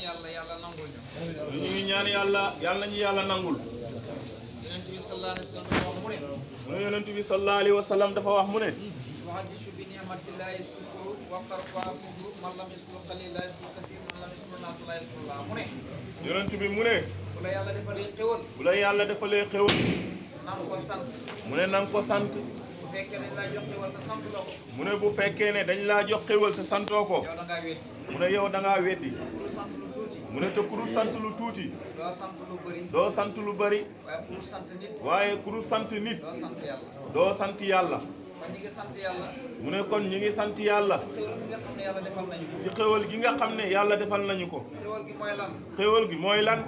yàlla yàlla nangul ñu. ñu ngi ñaan yàlla yàlla nañu yàlla nangul. yonent bi sallallahu alayhi wa sallam wax mu ne. mu ne yonent bi sallallahu alayhi wa sallam dafa wax mu ne. وحدث بنعمة الله الشكر وقربها كفر من لم يشكر قليل لا يشكر كثير من لم يشكر الناس لا يشكر الله mu ne. yonent bi mu ne. bu la yàlla defalee xéwal. bu la yàlla defalee xéwal. na nga ko sant. mu ne na nga ko sant. bu fekkee dañ laa jox xéwal te sant loo ko. mu ne bu fekkee ne dañ laa jox xéwal te santoo ko. yow da ngaa weddi. mu ne yow da ngaa weddi. pour sant lu tuuti. mu ne te ku dul sant lu tuuti. doo sant lu bëri. doo sant lu bari. waaye pour sant nit. waaye ku dul sant nit. doo sant yàlla. doo sant yàlla. kon ñi ngi sant yàlla. mu ne kon ñu ngi sant yàlla. xéwal gi nga xam ne yàlla defal nañu ko. ci xéwal gi nga xam ne yàlla defal nañu ko. xéwal gi mooy lan. xéwal gi mooy lan.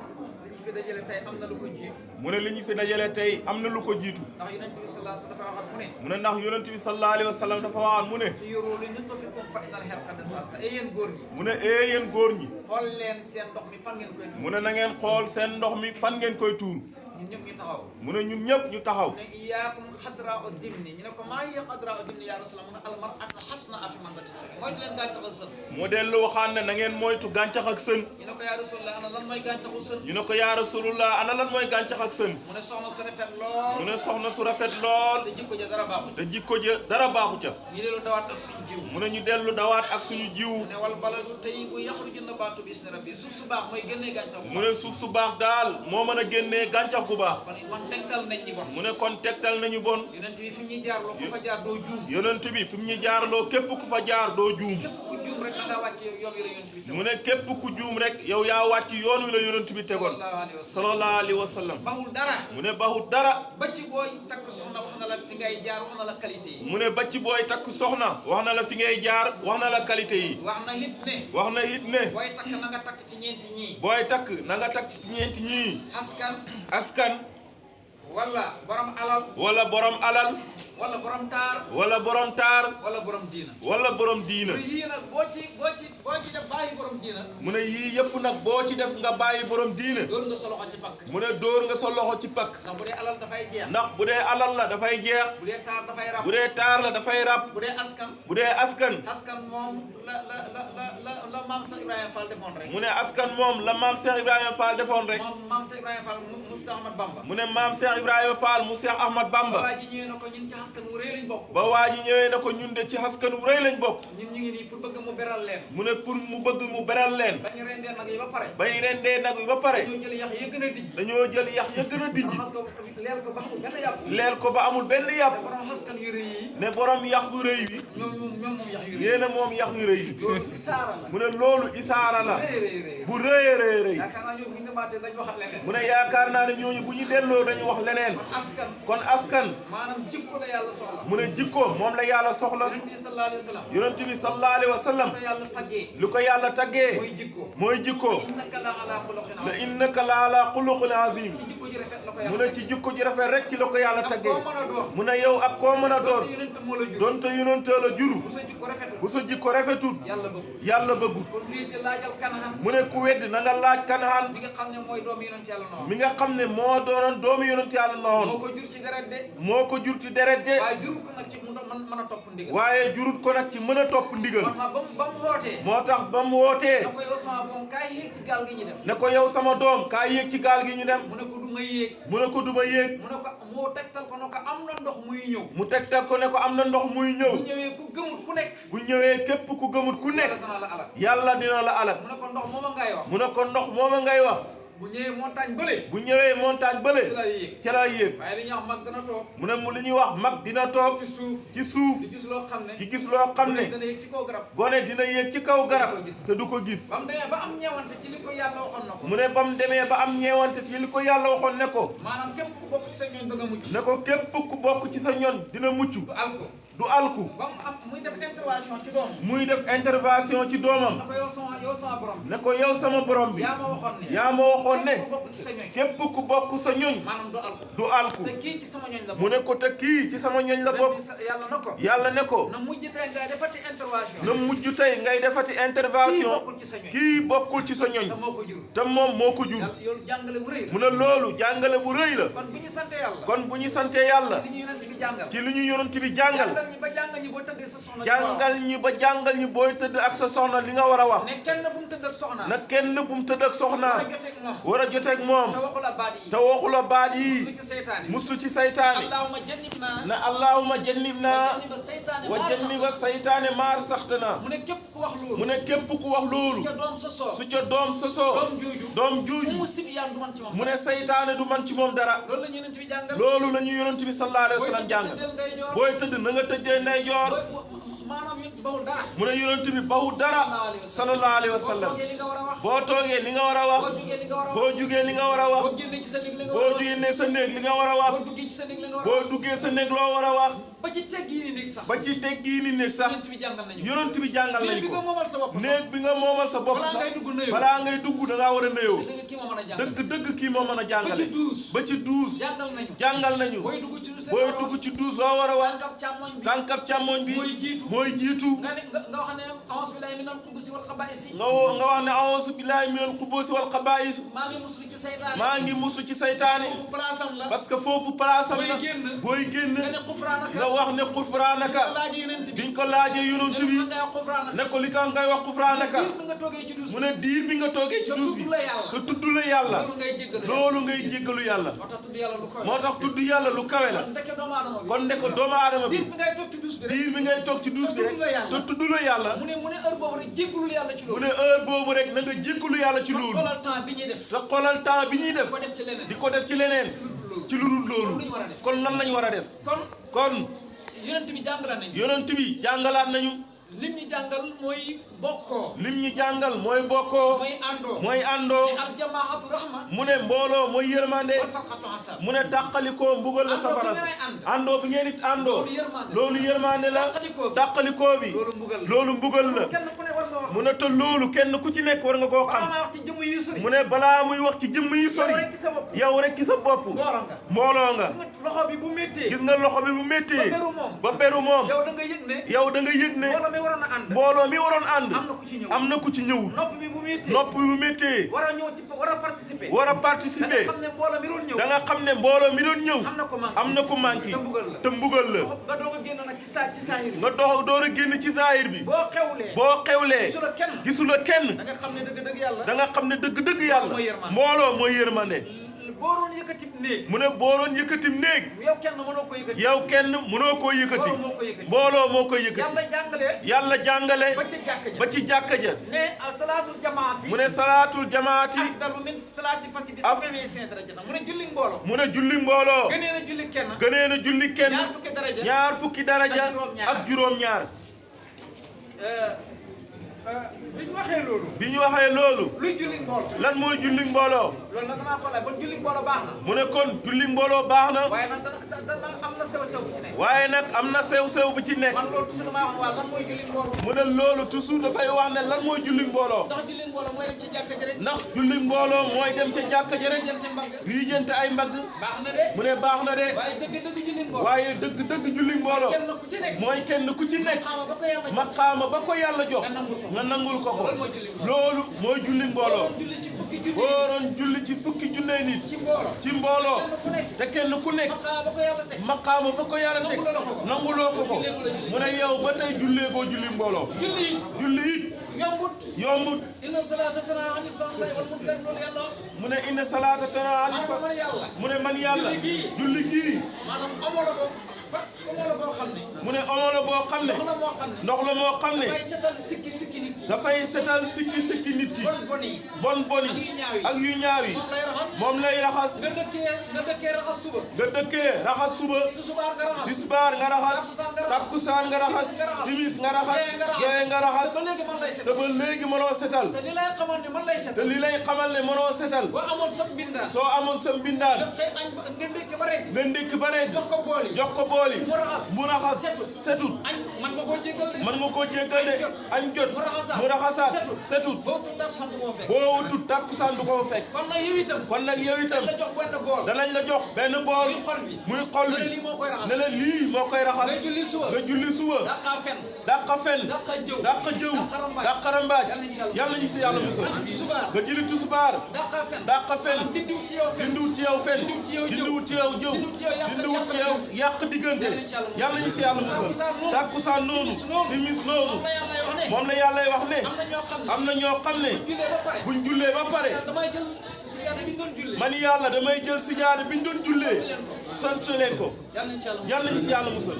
li ñu fi dajale tey am na lu ko jiitu. mu ne li ñu fi dajale tey am na lu ko jiitu. ndax yonent bi sallallahu alayhi wa sallam dafa waxaat mu ne. mu ne ndax yonent bi sallallahu alayhi wa sallam dafa waxaat mu ne. ci yoroo li ñu tofikum fa inal xerqade sa yéen góor ñi. mu ne yéen góor ñi. xool leen seen ndox mi fan ngeen koy tuur. mu ne na ngeen xool seen ndox mi fan ngeen koy tuur. ñun ñëpp ñu taxaw. mu ne ñun ñëpp ñu taxaw. ne iyaakum xadra o dimni ñu ne ko maa hiya xadra o dimni yaa rasulallah mu ne almar'atu hasna afi man batit soge moytu leen gàncaxu sën. mu dellu waxaan ne na ngeen moytu gàncax ak sën. ñu ne ko yaa rasulallah ana lan mooy gàncaxu sën. ñu ne ko yaa rasulullah ana lan mooy gàncax ak sën. mu ne soxna su rafet lool. mu ne soxna su rafet lool. te jikko ja dara baaxu. te jikko ja dara baaxu ca. ñu dellu dawaat ak suñu jiw. mu ne ñu dellu dawaat ak suñu jiw. mu ne wal baladu tayyibu yaxruju nabaatu bi isni rabbi suuf su baax mooy génnee gàncax bu mu ne suuf su baax daal moo mën a génnee gàncax gu baax. kon tegtal nañ ñi bon. mu ne kon tegtal nañu bon. yonent bi fi mu ñuy jaarloo ku fa jaar doo juum. yonent bi fi mu ñu jaarloo képp ku fa jaar doo juum. képp ku juum rek da ngaa wàcc yoon wi la yonent bi tegoon. mu ne képp ku juum rek yow yaa wàcc yoon wi la yonent bi tegoon. sallallahu alayhi wa sallam. baxul dara. mu ne baxut dara. ba ci booy takk soxna wax na la fi ngay jaar wax na la qualité yi. mu ne ba ci booy takk soxna wax na la fi ngay jaar wax na la qualité yi. wax na it ne. wax na it ne. booy takk na nga takk ci ñeenti ñii. booy takk na nga takk ci ñeenti ñii. askan. askan. wala borom alal. wala borom alal. wala borom taar. wala borom taar. wala borom diina. wala borom diina. yii nag boo ci def bàyyi borom diina. mu ne yii yëpp nag boo ci def nga bàyyi borom diina. dóor nga sa loxo ci pakk. mu ne dóor nga sa loxo ci pakk. ndax bu dee alal dafay jeex. ndax bu dee alal la dafay jeex. bu dee taar dafay rab. bu dee taar la dafay rab. bu dee askan. bu dee askan. askan moom la maam Cheikh Ibrahima Fall defoon rek. mu ne askan moom la maam Cheikh Ibrahima Fall defoon rek. moom maam Cheikh Ibrahima Fall mu Cheikh Ahmad Bamba. mu ne maam Cheikh Ibrahima Fall mu Cheikh Ahmad Bamba. ba waa ji ñëwee na ko ñun ci askan wu rëy lañ bokk. ba waa ji ñëwee na ko ñun de ci askan wu rëy lañ bokk. ñun ñu ngi nii pour bëgg mu beral leen. mu ne pour mu bëgg mu beral leen. ba ñu rendee nag yi ba pare. ba ñu rendee nag yi ba pare. dañoo jël yax ya gën a dijj. dañoo jël yax ya gën a dijj. parce que leel ko ba amul benn yàpp. leel ko ba amul benn yàpp. te borom askan yu rëy yi. ne borom yax bu rëy wi. ñoom moom yax yu rëy. yéen a moom yax yu rëy yi. loolu isaara la. mu ne loolu isaara la. bu rëy rëy rëy. yaakaar naa ñoom bu ñu demaatee dañu waxat leneen. mu ne yaakaar naa ne ñooñu bu ñu delloo dañu wax leneen. kon askan. kon askan. maanaam jikko la yàlla soxla. mu ne jikko moom la yàlla soxla. yonent bi sallallahu alayhi wa sallam. yonent bi sallallahu alayhi wa sallam. ko yàlla taggee. lu ko yàlla taggee. mooy jikko. mooy jikko. innaka la ala xuluqin la innaka la ala xuluqin azim. ci jikko ji rafet la ko mu yàlla. ne ci jikko ji rafet rek ci la ko yàlla taggee. koo mën a doon. mu ne yow ak koo mën a doon. yonent moo la jur. donte yonent la juru. bu sa jikko rafetul. bu sa jikko rafetul. yàlla bëgg. yàlla bëggul. kon lii di laajal Kanaan. mu ne ku wedd na nga laaj Kanaan. mi nga xam ne mooy doomu yonent yàlla noonu. mi nga xam ne moo doonoon doomu yonent yàlla moo noonu. ko jur ci deret de. moo ko jur ci deret de. waaye jurul ko nag ci mu mën a topp ndigal. waaye jurut ko nag ci mën a topp ndigal. moo tax ba mu wootee. moo tax ba mu wootee. na ko yow sama boom kaay yéeg ci gaal gi ñu dem. ne ko yow sama doom kaa yéeg ci gaal gi ñu dem. mu ne ko du ma yéeg. mu ne ko duma yéeg. mu ne ko moo tegtal ko ne ko am na ndox muy ñëw. mu tegtal ko ne ko am na ndox muy ñëw. bu ñëwee ku gëmut ku nekk. bu ñëwee képp ku gëmut ku nekk. yàlla dana la alal. yàlla dina la alal. mu ne ko ndox mooma ngay wax. mu ne ko ndox mooma ngay wax. bu ñëwee montagne bële. bu ñëwee montagne bële. ci la yéeg. ca la yéeg. waaye li ñuy wax mag dana toog. mu ne mu li ñuy wax mag dina toog. ci suuf. ci suuf. di gis loo xam ne. di gis loo xam ne. dana yéeg ci kaw garab. gone dina yéeg ci kaw garab. te du ko gis. ba mu demee ba am ñeewante ci li ko yàlla waxoon na ko. mu ne ba mu demee ba am ñeewante ci li ko yàlla waxoon ne ko. maanaam képp ku bokk ci sa ñoon danga mucc. ne ko képp ku bokk ci sa ñoon dina mucc. du alko. du alku. ba mu am muy def intervention ci doomam. muy def intervention ci doomam. na ko yow sama borom. ne ko yow sama borom bi. yaa ma waxoon ne. yaa ma waxoon waxoon ne képp ku bokk ci sa ñoñ képp ku bokk sa ñoñ maanaam du alku du alku te kii ci sama ñoñ la mu ne ko te kii ci sama ñoñ la bokk yàlla na ko yàlla ne ko na mujj tey nga defati intervention na mujj tey ngay defati intervention kii bokkul ci sa ñoñ te moo ko jur te moom moo ko jur yow jàngale bu rëy la mu ne loolu jàngale bu rëy la kon bu ñu sante yàlla kon bu ñu sante yàlla li ñu yonent bi jàngal ci li ñu yonent bi jàngal jàngal ñi ba jàngal ñi boo tëddee sa soxna jàngal ñi ba jàngal ñi booy tëdd ak sa soxna li nga war a wax ne kenn bu mu tëdd ak soxna na kenn bu mu tëdd ak soxna war a joteeg moom war a joteeg moom te waxu la baat yi te waxu la baat lu yi ci seytaane mustu ci saytaane allahumma jannibna na allahumma jannibna janniba seytaane wa janniba saytaane maar saxtana mu ne képp ku wax loolu mu ne képp ku wax loolu ca doom sa soo su ca doom sosoo doom jooju doom mu juuju sib yaan du man ci moom mu ne saytaane du man ci moom dara loolu la ñu yonent bi jàngal loolu la ñu yonent bi sallallahu alayhi wa sallam jàngal booy tëdd na nga tëddee ndeyjoor maanaam yonent bawul dara mu ne yonent bi bawu dara sallallahu alayhi wa sallam boo toogee li nga war a wax boo toogee li nga war a wax boo jugee li nga war a wax boo jugee li nga war a wax boo génnee ci sa néeg li nga war a boo wax génnee sa néeg li nga war a wax boo duggee ci sa néeg li nga war a boo wax duggee sa néeg loo war a wax ba ci tegg yi ni néeg sax ba ci teggi ni néeg sax yonent bi jàngal nañu yonent bi jàngal néeg nañu bi nga ko moomal sa bopp néeg bi nga moomal sa bopp balaa sax ngay dugg nëyoo balaa ngay dugg da ngaa war a nëyoo dëgg kii moo mën a jàngal dëgg dëgg kii moo mën a ba jàngale ci douze ba ci douze jàngal nañu jàngal nañu booy dugg ci douze booy dugg ci douze loo war a wax tànkab càmmoñ bi tànkab càmmoñ bi mooy jiitu mooy jiitu nga ne nga wax ne a'uuzu billaahi minal xubusi wal xabaa'isi nga wax ne a'uuzu billaahi minal xubusi wal xabaa'is maa ngi muslu ci saytaane maa ngi musu ci saytaane foofu place am la parce que foofu place am la booy génn booy génn nga ne xufraanaka nga wax ne xufraanaka laaj yonent bi biñ ko laajee yonent bi nga wax xufraanaka ne ko li tax ngay wax xufraanaka biir bi nga toogee ci douze mu ne diir bi nga toogee ci douze bi tudd la yàlla te tudd la yàlla loolu ngay jéggalu loolu ngay jéggalu yàlla moo tax tudd yàlla lu koy moo tax tudd yàlla lu kawe la kon ndeke doomu aadama bi kon ne ko doomu aadama bi biir bi ngay toog ci douze bi rek diir bi ngay toog ci douze bi rek te tudd la yàlla mu ne heure boobu rek jéggalul yàlla ci mu loolu ne heure boobu rek na nga jéggalu yàlla ci loolu xoolal temps bi ñuy def te xoolal temps bi ñuy def ko def ci leneen di ko def ci leneen ci lu dul loolu kon lan lañ war a def kon kon yonent bi jàngala nañu yonent bi jàngalaat nañu lim ñu jàngal mooy bokkoo lim ñu jàngal mooy bokkoo mooy àndoo mooy àndoo ne aljamaatu rahma mu ne mbooloo mooy yërmande wal farqatu asab mu ne tàqalikoo mbugal la safara àndoo bi ngeen it àndoo loolu yërmande la tàqalikoo bi loolu mbugal la loolu mbugal la kenn ku ne war nga wax mu ne te loolu kenn ku ci nekk war nga koo xam balaa wax ci jëmm yu sori mu ne balaa muy wax ci jëmm yi sori yow rek ci sa bopp yow rek ci sa bopp mbooloo nga mbooloo nga gis nga loxo bi bu méttee gis nga loxo bi bu méttee ba beru moom ba beru moom yow da nga yëg ne yow da nga yëg ne mbooloo mi waroon a ànd mbooloo mi waroon ànd am na ku ci ñëw am na ku ci ñëwul nopp bi bu méttee nopp bi bu méttee war a ñëw ci war a participer war a da nga participer xam ne mbooloo mi doon ñëw da nga xam ne mbooloo mi doon ñëw am na ko manqué am na ku manqué te mbugal la te mbugal la nga doog a génn nag ci saahir bi nga dox door a génn ci saahir bi boo xewlee boo xewlee gisula kenn gisula kenn da nga xam ne dëgg-dëgg yàlla da nga xam ne dëgg-dëgg yàlla mooy yërmande. mbooloo mooy yërmande boo doon yëkkati néeg mu ne boo doon yëkkati néeg yow kenn mënoo ko yëkkati yow kenn mënoo koo yëkkati mbooloo moo ko yëkkati mbooloo moo koy yëkkati yàlla jàngale yàlla jàngale ba ci jàkk ja ba ci jàkka ja ne salaatul jamaati mu ne salaatul jamaati afdalu min salaati fasi bi sab'i darajatan mu ne julli mbooloo mu ne julli mbooloo gënee na julli kenn gënee na julli kenn ñaar fukki daraja ñaar fukki daraja ak juróom-ñaar bi ñu waxee loolu bi ñu waxee loolu luy julli mbooloo lan mooy julli mbooloo loolu nag danaa ko laaj bon julli mbooloo baax na mu ne kon julli mbooloo baax na waaye nag dana am na sew-sew bu ci nekk waaye nag am na sew-sew bu ci nekk man loolu toujours damaa wax waa lan mooy julli mbooloo mu ne loolu toujours dafay wax ne lan mooy julli mbooloo ndax julli mbooloo mooy dem ci jàkka ji rek ndax julli mbooloo mooy dem ca jàkka ji rek jël ci mbagg riijante ay mbagg baax na de mu ne baax na de waaye dëgg-dëgg julli mbooloo waaye dëgg julli mbooloo kenn ku ci nekk mooy kenn ku ci nekk xaama ba ko yàlla maqaama ba ko yàlla jox nga nangul ko ko loolu mooy julli mbooloo julli ci fukki junni boo doon julli ci fukki junne nit ci mbooloo ci mbooloo kenn ku nekk te kenn ku nekk xaama ba ko yàlla teg maqaama ba ko yàlla teg nanguloo ko ko mu ne yow ba tey jullee koo julli mbooloo julli it yombut inna salaata tanhaa anil fahshaa'i wal munkar loolu yàlla wax mu ne inna salaata tanhaa anil man yàlla mu ne man yàlla julli gii maanaam amoo la boo xam ne mu ne omo la boo xam ne ndox la moo xam ne dafay setal sikki nit ki dafay setal sikki nit ki bon yi bon yi ak yu ñaaw yi moom lay raxas nga dëkkee raxas suba nga dëkkee raxas suba tisbaar nga raxas takkusaan nga raxas timis nga raxas gee nga raxas te ba léegi mënoo setal te li lay xamal ne man lay setal te li lay xamal ne mënoo setal boo amoon sa mbindaan soo amoon sa mbindaan nga ndékki ba rek nga ndékki ba rek jox ko bool yi mu raxas setut man nga koo jéggal de man nga koo jéggal de añ jot raxasaat mu raxasaat setut boo tudd takkusaan du ko fekk boo wutut takkusaan du ko fekk kon nag yow itam kon nag yow itam la jox benn bool danañ la jox benn bool muy xol bi muy xol ne bi lii moo koy raxas ne la lii moo koy raxas nga julli suba nga julli suba daqaa fen dàqa fen daqaa jëw dàqa jëw dàqa rambaaj yàlla nañu si yàlla musal nga julli tisbaar daqaa fen dàqa fen dindiwut ci yow fen dindiwut ci yow fen dindiwut ci yow jëw dindiwut ci yow yàq diggante yàlla nañu si yàlla musal takkusaan noonu timis noonu moom la yàlla wax ne am na ñoo xam ne buñ jullee ba pare damay jël sijaada bi ñu doon jullee man yàlla damay jël sijaada bi ñu doon jullee sant leen ko yàlla nañu si yàlla musal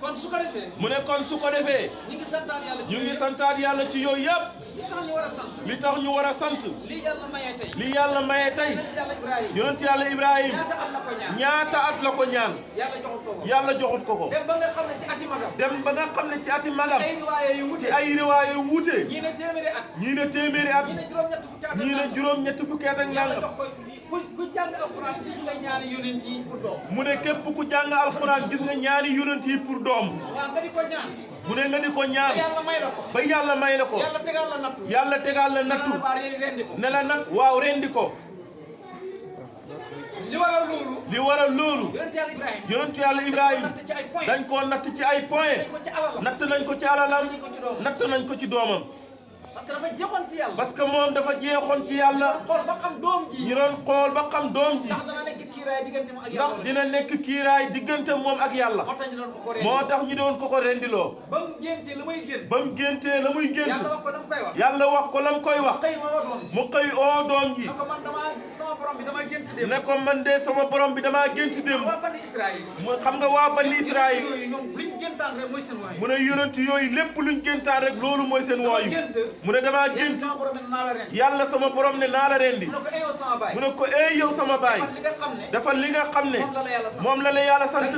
kon su ko defee mu ne kon su ko defee ñu ngi santaan yàlla ci ñu ngi santaat yàlla ci yooyu yëpp li tax ñu war a sant li tax ñu war a sant lii yàlla mayee tey li yàlla maye tey yàlla Ibrahima yonent yàlla Ibrahim ñaata at la ko ñaan ñaata at la ko ñaan yàlla joxul ko yàlla joxut ko ko dem ba nga xam ne ci ati magam dem ba nga xam ne ci ati magam ay riwaaye yu wute ci ay riwaaye wuute ñii ne téeméeri at ñii ne téeméeri at ñii ne juróom-ñett fukki at ñii ne juróom-ñetti fukki at ak yàlla nangam jox ko ku jàng alxuraan gis nga ñaari yonent yi pour doom mu ne képp ku jàng alxuraan gis nga ñaari yonent yi pour doom waaw nga di ko ñaan mu ne nga di ko ñaan yàlla may la ko ba yàlla may la ko yàlla tegal la nattu yàlla tegal la nattu waa rendi ko ne la nag waaw rendi ko li waral loolu li waral loolu yonent yàlla Ibrahima yonentu yàlla Ibrahim natt ci ay point dañ koo natt ci ay point dañ ko ci alalam natt nañ ko ci alalam dañ ko ci doomam natt nañ ko ci doomam parce que dafa jeexoon ci yàlla parce que moom dafa jeexoon ci yàlla xool ba xam doom ji ñu doon xool ba xam doom ji ndax dana nekk kiiraay diggante mu ak ndax yàlla dina nekk kiiraay diggante moom ak yàlla moo tax ñu doon ko ko rendi moo tax ñu doon ko rendiloo ba mu génte la may génn ba mu géntee la muy gént yàlla wax ko la mu koy wax yàlla wax ko lam koy wax xëy ma woo doom mu xëy oo doom ji ne ko man damaa sama borom bi damaa gént dem ne ko man de sama borom bi damaa gént démb waa bani Israël mu xam nga waa bani Israël yooyu ñoom luñ géntaan rek mooy seen waay mu ne yonent yooyu lépp luñ géntaan rek loolu mooy seen waayu gént mu ne damaa gént sama borom ne naa la rendi yàlla sama borom ne naa la rendi mu ne ko ayoo sama baay mu ne ko ey yow sama baay man li nga xam ne dafa li nga xam ne moom la la yàlla sant moom la la yàlla sant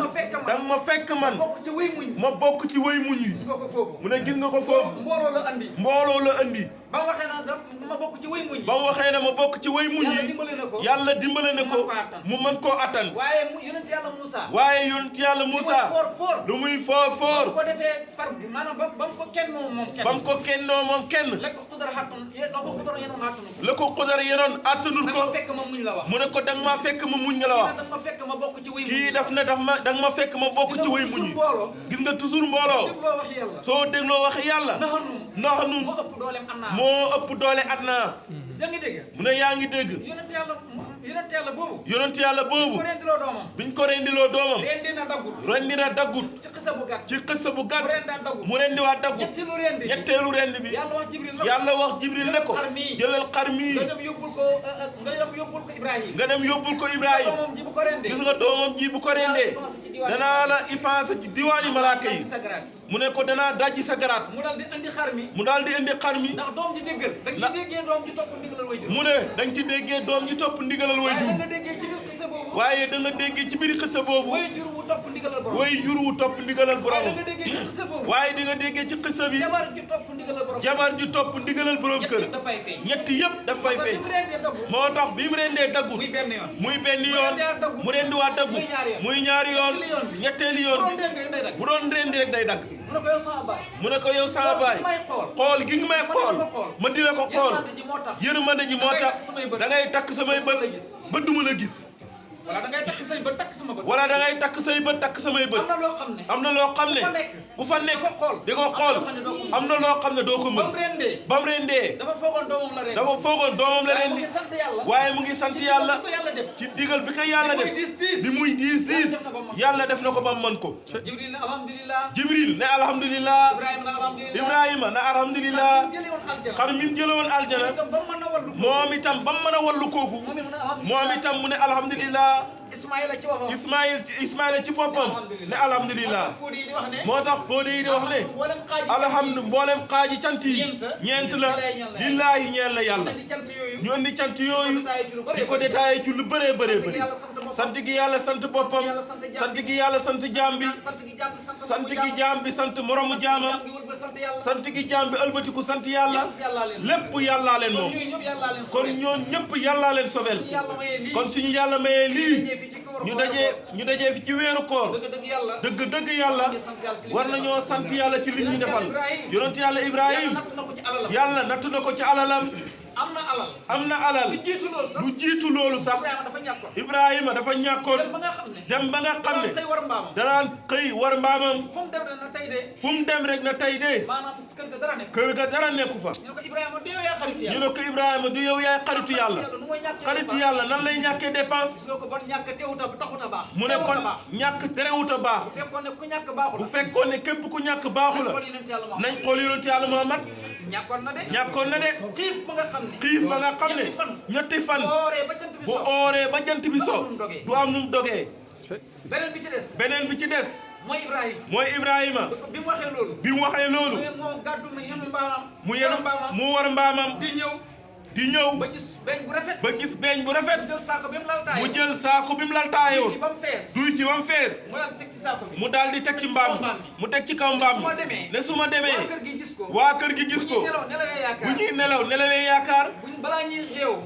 danga ma fekk man bokk ci wéy muñ ma bokk ci wéy muñ yi gis nga ko foofu mu ne gis nga ko foofu mbooloo la andi mbooloo la andi ba waxee na da ma bokk ci wéy muñ ba mu waxee ne ma bokk ci wéy muñ yàlla yi dimbale na ko yàlla dimbale na ko mu mën koo attan waaye yonent yàlla Moussa waaye yonent yàlla Moussa foor lu muy foor foor bu ko defee far bi maanaam ba mu ko kenn moom kenn ba mu ko kennoo moom kenn la ko xudar xattun la ko xudar yenoon xattun la ko xudar yenoon attanul ko fekk ma muñ la wax mu ne ko danga maa fekk ma muñ nga la wax daf ma fekk ma bokk ci wéy muñ kii daf ne danga ma fekk ma bokk ci wéy muñ yi gis nga toujours mbooloo dégloo wax yàlla soo dégloo wax yàlla ndax nun moo ëpp dooleem am naa moo ëpp doole adnaa yaa ngi dégg mu ne yaa ngi dégg yonent yàlla boobu yonent yàlla boobu ko rendiloo doomam biñ ko rendiloo doomam rendi na daggut ci xisa bu gàtt ci xissa bu gàtt mu rendaan daggut mu rendi waa daggut ñetteelu rendi ñetteelu rendi bi yàlla wax Jibril ne ko jëlal xar mii nga dem yóbbul ko Ibrahima nga dem yóbbul ko Ibrahima doomam ji bu ko rendee gis nga doomam ji bu ko rendee danaa la ifaasa ci diwaani malaaka yi mu ne ko danaa dajji sa garaat mu daal di andi xar mi mu daal di indi xar mi ndax doom ji déggal da nga ci déggee doom ji topp ndigalal way jur mu ne da nga ci déggee doom ji topp ndigalal way jur waaye da nga déggee ci biir xisa boobu way jur wu topp ndigalal borom way jur wu topp ndigalal borom waaye da nga déggee ci xisa bi jabar ju topp ndigalal borom jabar ju topp ndigalal borom kër ñett yëpp daf fay feeñ moo tax bi mu rendee daggut muy benn yoon mu rendi waa daggut muy ñaari yoon ñetteeli yoon bu doon rendi rek day dagg mu ne ko yow sama baay xool gi nga may xool ma di la ko xool yërmande ji moo tax da ngay takk samay bët ba duma la gis wala da ngay takk say bët takk sama bët wala da ngay takk say bët takk samay bët am na loo xam ne ku fa nekk di ko xool am na loo xam ne doo ko mën ba mu rendee dafa foogoon doomam la rendi waaye mu ngi sant yàlla ci digal bi ko yàlla def bi muy diis yàlla def na ko ba mu mën ko Jibril ne alhamdulillah Ibrahima ne alhamdulillah xar mi jële woon aljana moom itam ba mu mën a wallu kooku moom itam mu ne alhamdulillah Ismaïla ci boppam ne alhamdulillah moo tax Fodé yi di wax ne alhamdu mboolem xaaji cant yi ñeent la lillaahi ñeel la yàlla ñu andi cant yooyu di ko détaillé ci lu bëree bëri sant gi yàlla sant boppam sant gi yàlla sant jaam bi sant gi jaam bi sant moromu jaamam sant gi jaam bi ëlbatiku sant yàlla lépp yàllaa leen moom kon ñoon ñëpp yàllaa leen sobel kon suñu yàlla mayee lii ñu dajee fi ci weeru koor dëgg yàlla war nañoo sant yàlla ci li ñu defal yonent yàlla Ibrahim yàlla nattu na ko ci alalam am na alal lu jiitu loolu sax Ibrahima dafa ñàkkoon dem ba nga xam ne danaan xëy war mbaamam fu mu dem rek na tey de kër ga dara nekku fa ñu ne ko Ibrahima du yow yaay xaritu yàlla nan lay ñàkkee dépense mu ne kon ñàkk terewut a baax bu fekkoon ne képp ku ñàkk baaxu la nañ xool yonent yàlla Muhammad ñàkkoon na de xiif ba nga xam ne ñetti fan bu ooree ba jant bi so du am nu mu dogee beneen bi ci des mooy Ibrahima bi mu waxee loolu mu war mbaamam di ñëw ba gis beeñ bu rafet mu jël saako bi mu laltaayoon duy ci ba mu fees mu daal di teg ci mbaam mu teg ci kaw mbaam ne su ma demee waa kër gi gis ko bu ñuy nelawee yaakaar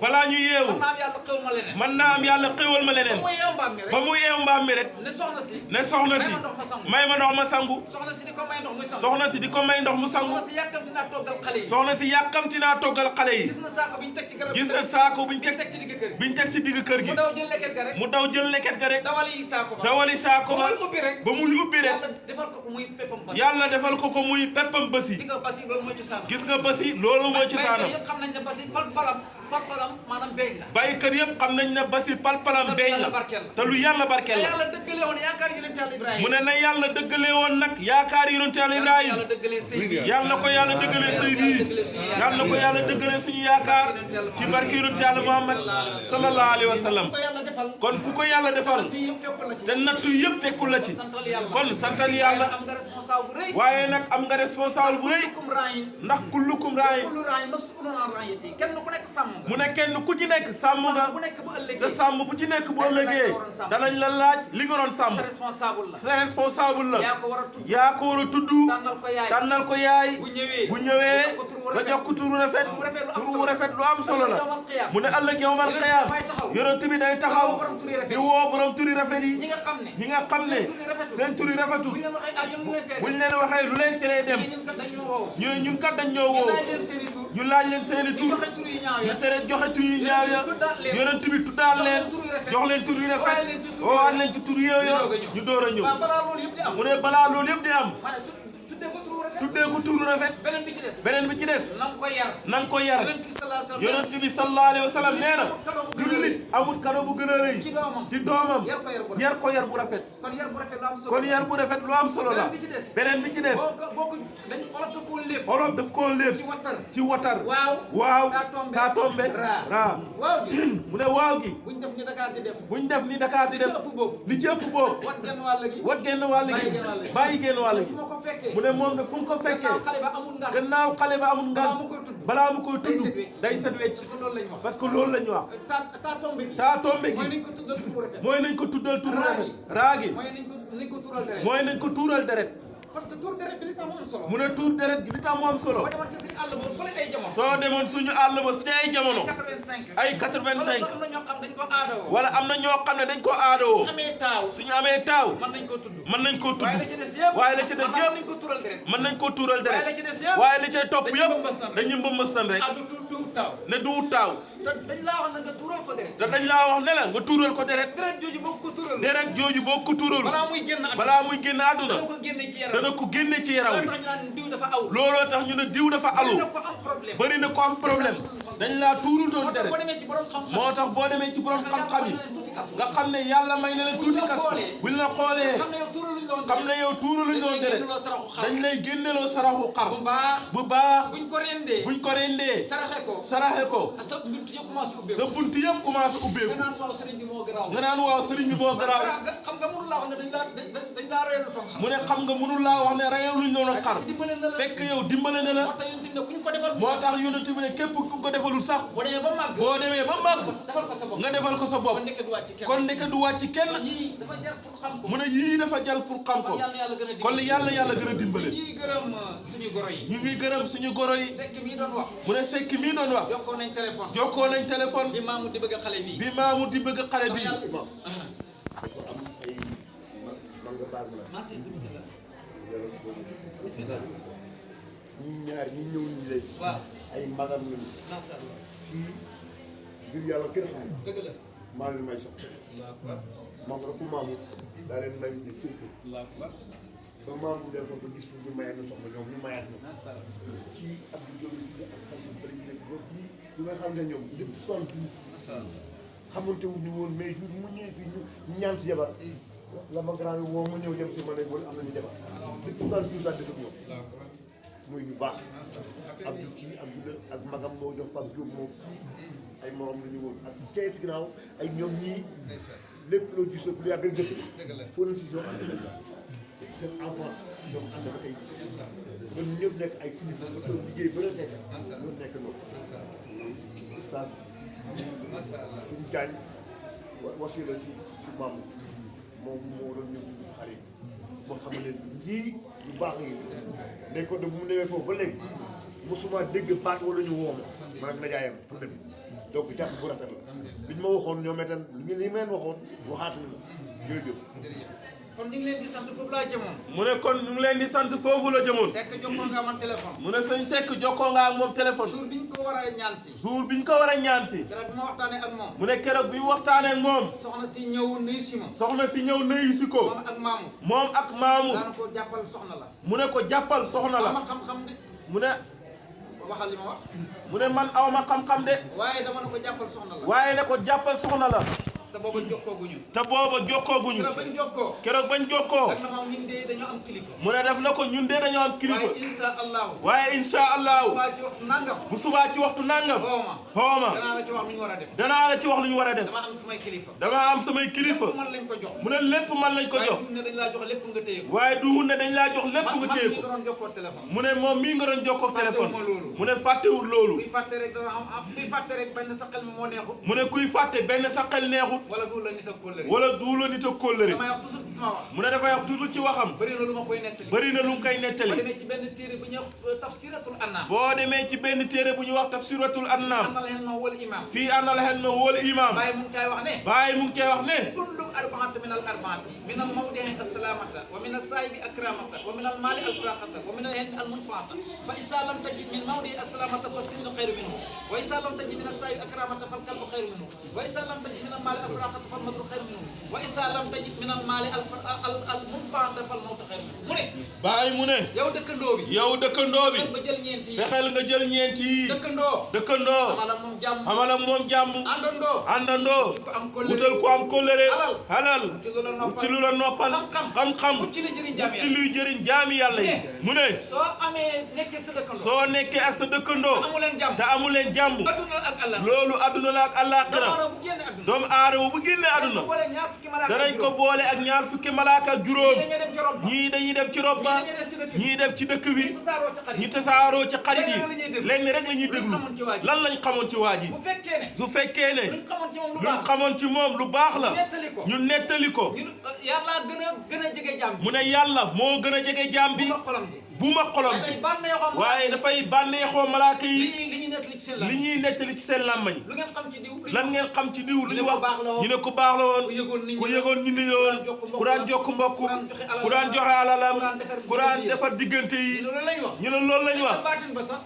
balaa ñuy yeewu mën naa am yàlla xéwal ma leneen ba mu yeewu mbaam mi rek ne soxna si may ma ndox ma sangu soxna si di ko may ndox mu sangu soxna si yàkkamti naa toggal xale yi gis na saako biñ teg ci digg kër gi mu daw jël leket ga rek dawali saako ba muy ubbi rek yàlla defal ko muy peppam basi gis nga basi loolu mooy cosaanam baykat yëpp xam nañ ne basi palpalam beeñ la te lu yàlla barkeel la mu ne na yàlla dëggale woon nag yaakaar yonent yàlla Ibrahima yàlla ko yàlla dëggalee sëy bii yàlla ko yàlla dëggalee suñu yaakaar ci barke yonent yàlla Muhammad sallallahu alayhi wa sallam kon ku ko yàlla defal te nattu yëpp fekkul la ci kon santal yàlla waaye nag am nga responsable bu rëy ndax kullukum raayin mu ne kenn ku ci nekk sàmm nga te sàmm bu ci nekk bu ëllëgee danañ la laaj li nga doon sàmm sa responsable la yaa ko war a tudd tànnal ko yaay bu ñëwee nga jox ko turu rafet lu am solo la mu ne ëllëg yawmal qiyaam yonent bi day taxaw di woo borom turi rafet yi ñi nga xam ne seen turi rafetul buñ leen waxee lu leen teree dem ñu ne ñun kat dañ ñoo woo ñu laaj leen seeni tur ñu tere joxe tur yu ñaaw ya yonent bi tuddaal leen jox leen tur yu rafet woowaat leen ci tur yooyu ñu door a ñëw mu ne balaa loolu yëpp di am tuddee ko turu rafet beneen bi ci des na nga ko yar yonent bi sallallahu alayhi wa sallam nee na jullit amul kado bu gën a rëy ci doomam yar ko yar bu rafet kon yar bu rafet lu am solo la beneen bi ci des olof daf koo lépp ci watar waaw taa tombe raa mu ne waaw gi buñ def ni Dakar di def li ci ëpp boobu wat genn wàll gi bàyyi genn wàll gi mu ne moom ne fu mu ko fekkee gannaaw xale ba amul ngan balaa mu koy tudd day set wecc parce que loolu la ñu wax taa tombe gi mooy nañ ko tuddal turu rafet raa gi mooy nañ ko tuural deret parce que tuur deret bi li tax mu am solo mu ne tuur deret gi li tax mu am solo soo demoon suñu àll ba ci ay jamono ay 85 wala am na ñoo xam ne dañ ko aadawoo suñu amee taaw mën nañ koo tudd waaye la ci des yëpp mën nañ koo tuural deret waaye li cay topp yëpp dañuy mbëmbëstan rek ne du taaw te dañ laa wax ne nga tuural ko deret te dañ laa wax ne la nga tuural ko deret deret jooju boo ko tuural balaa muy génn àdduna dana ko génne ci yaram wi looloo tax ñu ne diw dafa alu bari na ko am problème dañ laa tuurutoon deret moo tax boo demee ci borom xam-xam yi nga xam ne yàlla may na leen tuuti kas buñ la xoolee xam ne yow tuuraluñ doon deret dañ lay génneloo saraxu xar bu baax buñ ko rendee saraxe ko sa bunt yëpp commencé ubbeeku nga naan waaw sëriñ bi moo garaaw mu ne xam nga mënul laa wax ne reyewluñ doon xar fekk yow dimbale na la moo tax yonent bi ne képp ku ko defalul sax boo demee ba màgg nga defal ko sa bopp kon nekk du wàcc kenn mu ne yii dafa jar pour xam ko kon yàlla gën a dimbale ñu ngi gërëm suñu goro yi mu ne sekki mii doon wax jokkoo nañ téléphone bi maamu di bëgg xale bi baal ma merci bismillah bismillah ñi ñaar ñi ñëw ñu lay waaw ay magam lañu macha allah fii ngir yàlla kenn xam dëgg la maa leen may soxla allahu akbar maam rek ku maamu daa leen may ñu surtout allahu akbar ba maam bu dem fa ba gis fu ñu mayaat na soxla ñoom ñu mayaat na macha allah ci ak di jóge ci ak xam yu bëri nekk ba bii ñu nga xam ne ñoom depuis 72 macha allah xamante wu ñu woon mais jour mu ñëwee fii ñu ñaan si jabar la ma grand bi woo mu ñëw dem si ma ne wala am nañu jabar depuis 72 ans dëkk ak ñoom allahu akbar muy ñu baax macha allah Abdou kii ak magam moo jox Pape Diop moom ay morom la ñu woon ak Thiès ginnaaw ay ñoom ñii lépp loo gis lu yàgg dëkk dëgg la foo leen si soo ànd seen enfance ñoom ànd ba tey ba ñu ñëpp nekk ay kilifa ba toog liggéey ba la nekk loolu nekk loolu oustaz macha allah suñu gaañ wasila si maam moom moo doon ñëw si xale yi moo xam ne lii lu baax ngi dañ ko de bu mu newee foofu ba léegi mosuma dégg baat wala ñu woo ma man ak najaayam pour dem donc jàpp bu rafet la biñ ma waxoon ñoom itam li ma leen waxoon waxaat nañu jërëjëf kon ñu ngi leen di sant foofu laa jëmoon mu ne kon ñu ngi leen di sant foofu la jëmoon Seck jokkoo nga man téléphone mu ne sëñ Seck jokkoo nga ak moom téléphone jour bi ñu ko war a ñaan si jour biñ ko war a ñaan si keroog bi ma waxtaanee ak moom mu ne keroog bi mu waxtaanee ak moom soxna si ñëw nuyu si ma soxna si ñëw nuyu si ko moom ak maamu moom ak maamu daana ko jàppal soxna la mu ne ko jàppal soxna la ma xam-xam de mu ne waxal li ma wax mu ne man aw ma xam-xam de waaye dama ne ko jàppal soxna la waaye ne ko jàppal soxna la te booba jokkooguñu te booba jokkooguñu keroog bañ jokkoo keroog bañ jokkoo ak na moom ñun de dañoo am kilifa mu ne def na ko ñun de dañoo am kilifa waaye insha allahu waaye insha allahu subaa ci waxtu nangam bu subaa ci waxtu nangam xooma danaa la ci wax lu ñu war a def danaa la ci wax lu ñu war a def dama am samay kilifa dama am samay kilifa man lañ ko jox mu ne lépp man lañ ko jox waaye ne dañ laa jox lépp nga téye ko waaye du ne dañ laa jox lépp nga téye man ko nga doon jokkoo téléphone mu ne moom mii nga doon jokkoo téléphone fàttewuma loolu. mu ne fàttewul loolu kuy fàtte rek dama am kuy fàtte rek benn sa xel mi moo neexut mu ne kuy fàtte benn sa xel neexut wala du la nit ak kóllëre wala du la nit a kóllëre damay wax toujours ci sama wax mu ne dafay wax toujours ci waxam bëri na lu ma koy nettali bëri na lu mu koy boo nettali demee ci benn téere bu ñuy wax tafsiratul annaam boo demee ci benn téere bu ñuy wax tafsiratul annaam annal hen ma wal imam fii àndal xel na wóolu imam bàyyi mu ngi koy wax ne bàyyi mu ngi koy wax ne kullum arbaata min al arbaati min al mawdihi assalamata wa min as-saahibi akramata wa min al maali alfraxata wa min al hen al munfaata fa isa lam tajid min mawdihi assalamata fa sinu xayru minhu wa isa lam tajid min as-saahibi akramata fal kalbu xayru minhu wa isa lam tajid min al maali alfraxata fal madru xayru minhu wa isa lam tajid min al maali al munfaata fal mawtu xayru minhu mu ne bàyyi mu ne yow dëkkandoo bi yow dëkkandoo bi ba jël ñeenti yi fexeel nga jël ñeent yi dëkkandoo amala moom jàmm xamal ak moom jàmm àndandoo wutal ko am kóllëre halal ci lu la noppal xam-xam ci luy jëriñ jaami yàlla yi mu ne soo amee nekkee sa dëkkandoo soo nekkee ak sa dëkkandoo amu leen jàmm te amu leen jàmm adduna ak Allah loolu adduna la ak àllaaxira doomu aadama bu génnee adduna danañ ko boole ak ñaar fukki malaaka ak juróom ñii dañuy dem ci rob ba ñii dem ci dëkk bi ñi tasaaroo ci xarit yi lenn rek la ñuy déglu lan lañ xamoon ci waa ji su fekkee ne luñ xamoon ci moom lu baax la ñu nettali ko yàlla gën a jege jaam mu ne yàlla moo gën a jege jaam bi bu ma xolom bi waaye dafay bànneexoo malaaka yi li ñuy nettali ci seen làmmañ lan ngeen xam ci diw lu ñu wax ñu ne ku baax la woon ku yëgoon ñu ni woon ku daan jokk mbokk ku daan joxe alalam ku daan defar diggante yi ñu ne loolu lañ wax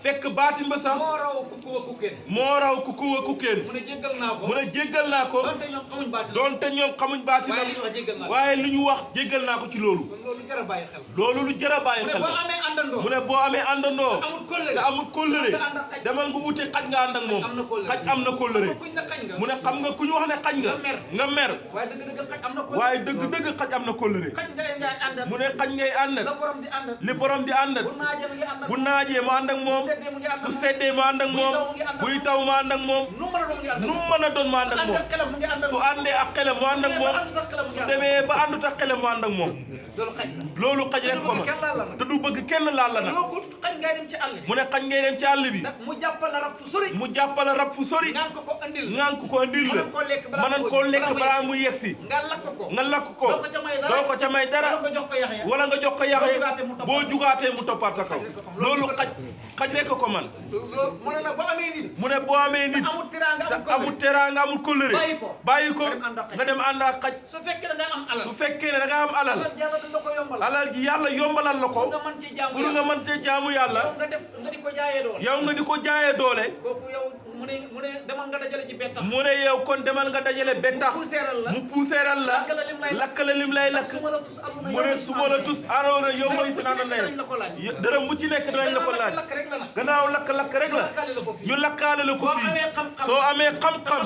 fekk baatin ba sax moo raw ku kuwa ku kenn mu ne jéggal naa ko doonte ñoom xamuñ baatinam waaye lu ñu wax jéggal naa ko ci loolu loolu lu jar a bàyyi xel mu ne boo amee àndandoo te amul kóllëre demal nga wuti xaj nga ànd ak moom xaj am na kóllëre mu ne xam nga ku ñu wax ne xaj nga mer waaye dëgg-dëgg xaj am na kóllëre mu ne xaj ngay ànd ak li borom di ànd ak bu naajee mu ànd ak moom su seddee mu ànd ak moom buy taw mu ànd ak moom nu mu mën a doon mu ànd ak moom su àndee ak xelam mu ànd ak moom su demee ba àndut ak xelam mu ànd ak moom loolu xaj rek ko ma te du bëgg kenn laal la nag mu ne xaj ngay dem ci àll bi mu jàppal la rab fu sori ngaan ko andil la mënan koo lekk balaa muy yegsi nga lakk ko doo ko ca may dara wala nga jox ko yaxe boo jugaatee mu toppaat sa kaw loolu xaj xaj rek ko man loolu mu ne nag boo amee nit mu ne boo amee nit amul teraanga te amul teraanga amul kóllëre bàyyi ko nga dem ànd ak xaj su fekkee da nga am alal su fekkee ne da nga am alal yàlla da la ko yombal alal ji yàlla yombalal la ko nga mën ci jaamu pour nga mën cee jaamu yàlla nga di ko jaayee doole yow nga di ko jaayee doole kooku yow mu ne demal nga dajale ci bettax mu ne yow kon demal nga dajale bettax mu puuseeral la lakkale lim lay lakk mu ne su ma la tus aroona yow may si naan ne dërëm bu ci nekk danañ la ko laaj gannaaw lakk rek la ñu lakkaale la ko fii soo amee xam-xam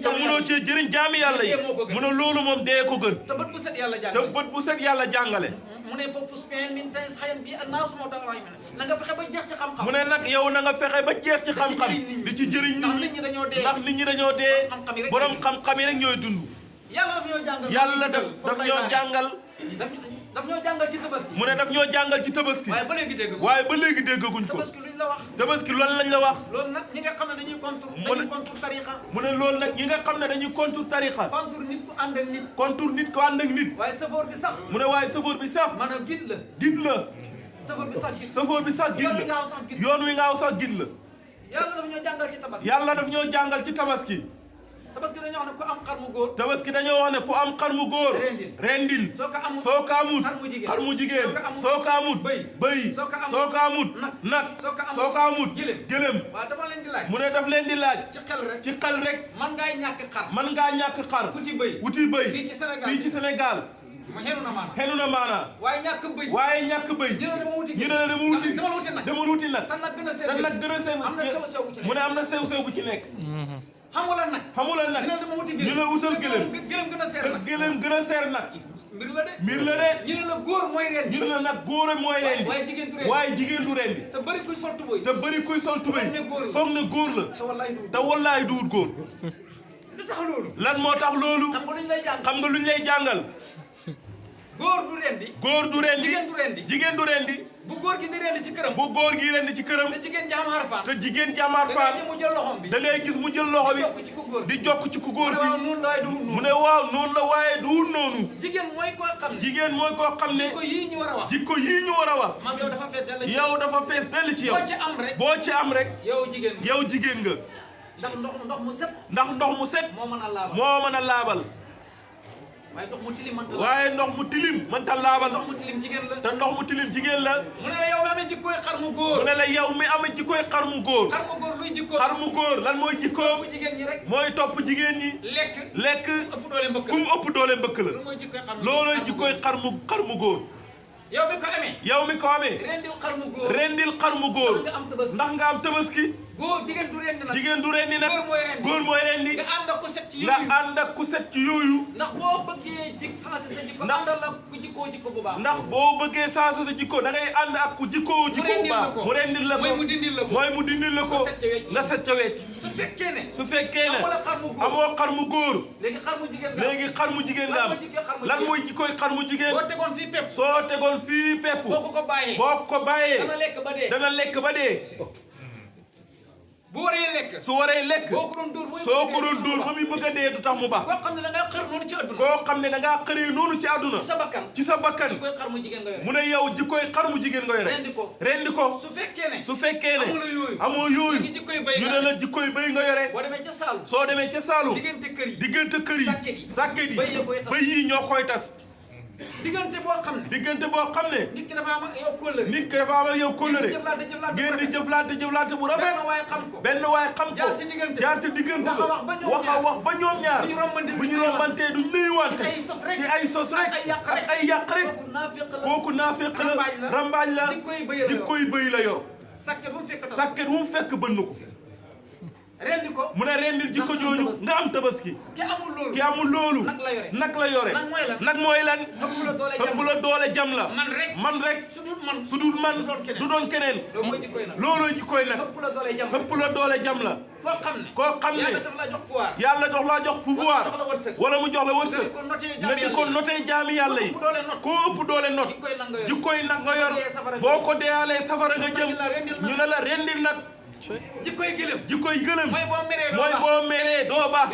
te mënoo cee jëriñ jaami yàlla yi mu ne loolu moom dee ko gën te bët bu set yàlla jàngale mu ne foofu min tay xayan bi annaasu moo tax na nga fexe ba jeex ci xam-xam mu ne nag yow na nga fexe ba jeex ci xam-xam di ci jëriñ nit ñi ndax nit ñi dañoo dee borom xam-xam yi rek ñooy dund yàlla daf ñoo jàngal daf ñoo jàngal ci tabaski mu ne daf ñoo jàngal ci tabaski waaye ba léegi déggaguñ ko tabaski luñ la wax tabaski loolu lañ la wax loolu nag ñi nga xam ne dañuy contre tariqa mu ne loolu nag ñi nga xam ne dañuy contre tariqa contre nit ku ànd ak nit contre nit ku ànd ak nit waaye safoor bi sax mu ne waaye safoor bi sax maanaam gid la safoor bi sax gid la yoon wi ngaaw sax gid la yàlla daf ñoo jàngal ci tabaski yàlla daf ñoo jàngal ci tabaski tabaski dañoo wax ne ku am xar mu góor tabaski dañoo wax ne ku am xar mu góor rendil soo ko amut xar mu jigéen soo ko amut bëy soo ko amut nag soo ko amut gëlëm waaw dama leen di laaj mu ne daf leen di laaj ci xel rek man ngaa ñàkk xar wuti bëy fii ci Sénégal xenu na maana waaye ñàkk bëy ñu ne la dama wuti nag te nag gën a sew mu ne am na sew bu ci nekk xamula nag ñu ne wutal gëlëm gëlëm gën a seer nag mbir la de ñu ne la góor mooy ren ñu ne la nag góor mooy ren waaye jigéen du ren te bëri kuy sol tubéy foog ne góor la te wallaay duut góor lan moo tax loolu xam nga luñ lay jàngal góor du rendi jigéen du rendi bu góor gi di rendi ci këram te jigéen jaam harfaan da ngay gis mu jël loxo bi di jokk ci ku góor gi mu ne waaw noonu la waaye duwul noonu jigéen mooy koo xam ne jikko yii ñu war a wax yow dafa fees dell ci yow boo ci am rek yow jigéen nga ndax ndox mu set moo mën a laabal waaye ndox mu tilim mënta laabal te ndox mu tilim jigéen la mu ne la yow mi amee jikkoy xar mu góor mu ne la yow mi amee jikkoy xar mu góor xar mu góor lan mooy jikkoom mooy topp jigéen ñi lekk kum ëpp doole mbëkk la loolooy jikkoy xar mu góor yow mi ko amee rendil xar mu góor ndax nga am tabaski jigéen du rendi nag góor mooy rendi nga ànd ak ku set ci yooyu ndax boo bëggee changé sa jikko àndal ak ku jikko bu baax ndax boo bëggee changé sa jikko da ngay ànd ak ku jikko bu baax mu rendil la ko mooy mu dindil la ko nga set ca wecc su fekkee ne amoo xar mu góor léegi xar mu jigéen nga am lan mooy jikkoy xar mu jigéen soo tegoon fii pepp boo ko bàyyee dana lekk ba dee bu waree lekk su waree lekk soo ko doon dóor ba muy bëgg a dee du tax mu baax koo xam ne da ngaa xër noonu ci àdduna koo xam ne da ngaa xëree noonu ci àdduna ci sa bakkan mu ne yow jikkoy xar mu jigéen nga yore rendi ko su fekkee ne amoo yooyu ñu ne la jikkoy bëy nga yore soo demee ca Saalum diggante kër yi sàkket yi bëy yi ñoo koy tas diggante boo xam ne nit ki dafa am ak yow kóllëre ngeen di jëflante bu rafet benn waaye xam ko jaar ci diggante wax a wax ba ñoom ñaar bu ñu rombantee duñ nuyuwante ci ay sos rek ak ay yàq rek kooku naafeq la rambaaj la jikkoy bëy la yor sàkket bu mu fekk bënn ko rendi ko mu ne rendil jikko jooju nga am tabaski ki amul loolu nag la yore nag mooy lan ëpp la doole jam la man rek su dul man du doon keneen looloo jikkoy nag ëpp la doole jam la koo xam ne yàlla dox laa jox pouvoir wala mu jox la wërsëg nga di ko noté jaami yàlla yi koo ëpp doole not jikkoy nag nga yor boo ko deealee safara nga jëm ñu ne la rendil nag jikkoy gëlëm mooy boo meree doo baax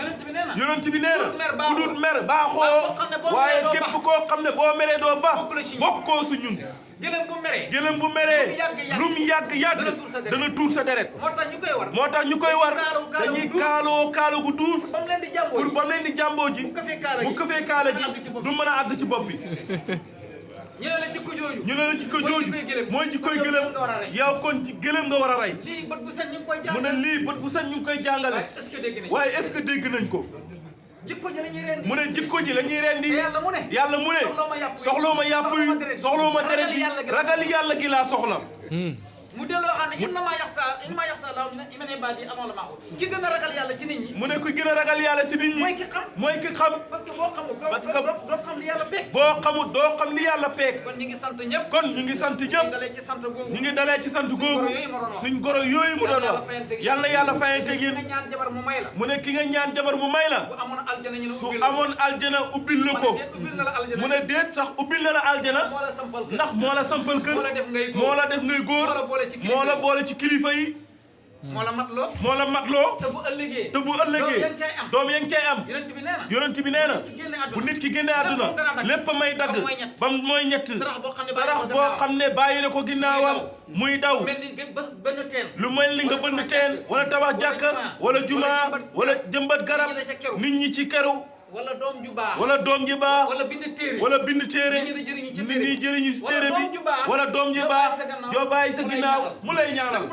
yonent bi nee na ku dul mer baaxoo waaye képp koo xam ne boo meree doo baax bokkoo su ñun gëlëm bu meree lu mu yàgg dana tuur sa deret moo tax ñu koy war dañuy kaalo gu tuur pour ba mu leen di jàmboo ji bu ko fee kaala ji du mën a àgg ci bopp bi ñu ne la jikko jooju mooy jikkoy gëlëm yow kon ci gëlëm nga war a rey mu ne lii bët bu set ñu ngi koy jàngale waaye est-ce que dégg nañ ko mu ne jikko ji la ñuy rendi yàlla mu ne soxloo ma yàpp yi soxloo ma deret yi ragal yàlla gi laa soxla mu delloo xam ne innama yaxsa laahu min ibaadihi al-ulamaa ki gën a ragal yàlla ci nit ñi mu ne ku gën a ragal yàlla ci nit ñi mooy ki xam parce que boo xamul doo xam li yàlla peeg boo xamul doo xam li yàlla peeg kon ñu ngi sant ñëpp ñu ngi dalee ci sant googu suñ goro yooyu mu doon wax yàlla fayante yéen mu ne ki nga ñaan jabar mu may la su amoon aljana ubbil la ko mu ne déet sax ubbil na la aljana ndax moo la sampal kër moo la def ngay góor moo la boole ci kilifa yi moo la matloo te bu ëllëgee doom yaa ngi cay am yonent bi nee na bu nit ki génne àdduna lépp may dagg ba mooy ñett sarax boo xam ne bàyyi na ko ginnaawam muy daw lu mel ni nga bënn teen wala tabax jàkka wala jumaa wala jëmbat garab nit ñi ci keru wala doom ju baax wala bind téere nit ñi jëriñu si téere bi wala doom ju baax joo bàyyi sa ginnaaw mu lay ñaanal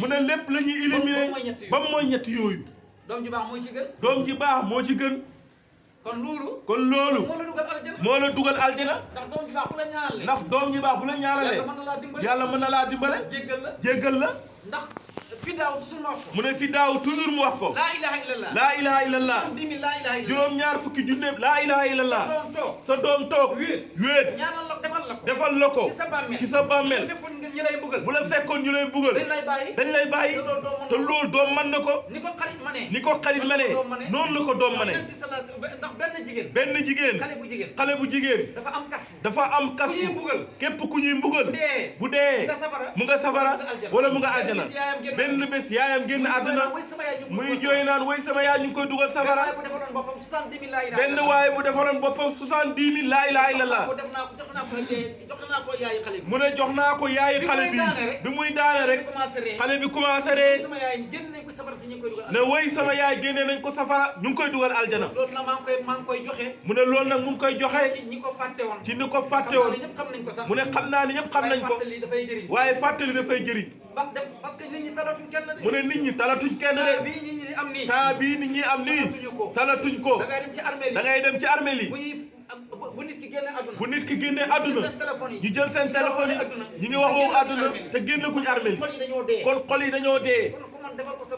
mu ne lépp la ñuy éliminer ba mooy ñett yooyu doom ju baax moo ci gën kon loolu moo la dugal aljana ndax doom ju baax bu la ñaanalee yàlla mën na laa dimbale jéggal la ndax fidaaw toujours mu wax ko mu ne fidaaw toujours mu wax ko laa ilaha illallah juróom-ñaar fukki junne laa ilaha illallah sa doom toog wéet defal la ko ci sa bàmmeel bu la fekkoon ñu lay bugal dañ lay bàyyi te loolu doom man na ko ni ko xarit manee noonu la ko doom manee ndax benn jigéen xale bu jigéen dafa am kas képp ku ñuy mbugal bu dee mu nga safara wala mu nga aljana benn bés yaayam génn àdduna muy jooy naan way sama yaay ñu ngi koy dugal safara benn waaye bu defaloon boppam 70 000 laa ilaha illallah mu ne jox naa ko yaayi xale bi muy daane rek xale bi commencé ree ne way sama yaay génne nañ ko safara ñu ngi koy dugal aljana mu ne loolu nag mu ngi koy joxe ci ni ko fàtte woon mu ne xam naa ni ñëpp xam nañ ko waaye fàttali dafay jëriñ parce que nit ñi talatuñ kenn de. mu ne nit ñi talatuñ kenn de. temps bii nit ñi am nii. temps bii nit ñi am nii. talatuñ ko. da ngay dem ci armeel yi. bu nit ki génne àdduna. bu nit ki génne àdduna. ñu jël seen téléphone yi. ñu ngi wax waxu àdduna te génne guñ armeel yi. kon xol yi dañoo dee.